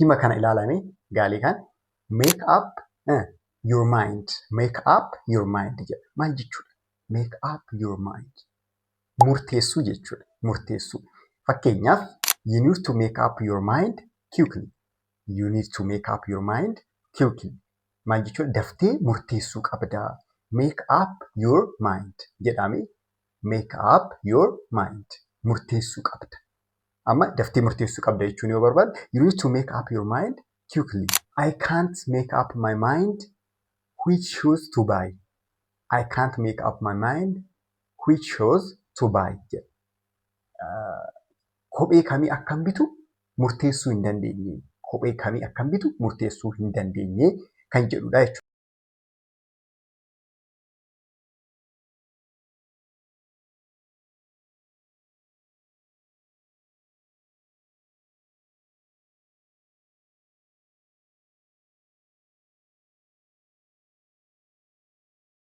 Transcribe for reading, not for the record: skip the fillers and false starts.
Hima kana ilaalame gaalee kan "make up your mind". "Make up your mind" jedha. Maal jechuudha? "Make up your mind." Murteessuu jechuudha. Murteessuu. Fakkeenyaaf, "You need to make up your mind quickly." "You need to make up your mind quickly." Maal jechuudha? Daftee murteessuu qabdaa. "Make up your mind" jedhame. "Make up your mind." Murteessuu qabda. Amma daftee murteessuu qabda jechuun yoo barbaade, "You need to make up your mind quickly." "I can't make up my mind which shoes to buy." "I can't make up my mind which shoes to buy" jedha. Kophee kamii akkan bitu murteessuu hin dandeenye. Kophee kamii akkan bitu murteessuu hin dandeenye kan jedhudha jechuudha.